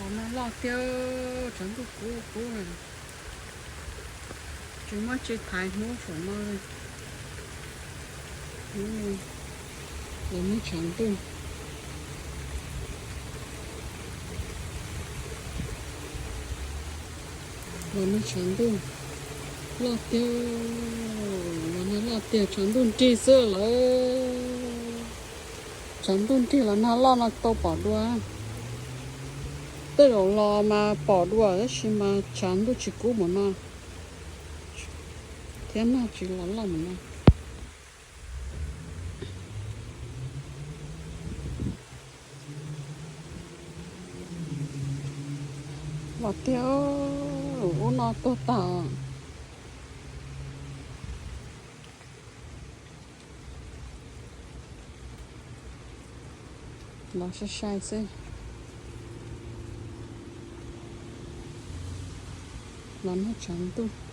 Los nag loj tiag, tshav ntuj kub kub na. Tsis muaj tsis thaiv hnub saum no li. Hnub no los nag tshav ntuj, los nag tshav ntuj loj tiag, los nag loj tiag, tshav ntuj nrig xwb lawm. Tshav ntuj nrig los nag loj no tau pom dua. Tej zaum los mas pom dua tab sis mas tshav ntuj tsis kub mus no thiab nag tsis los loj mus no. Los tiag, ub no tuag tag. Los sai sai xwb. Los nag tshav ntuj.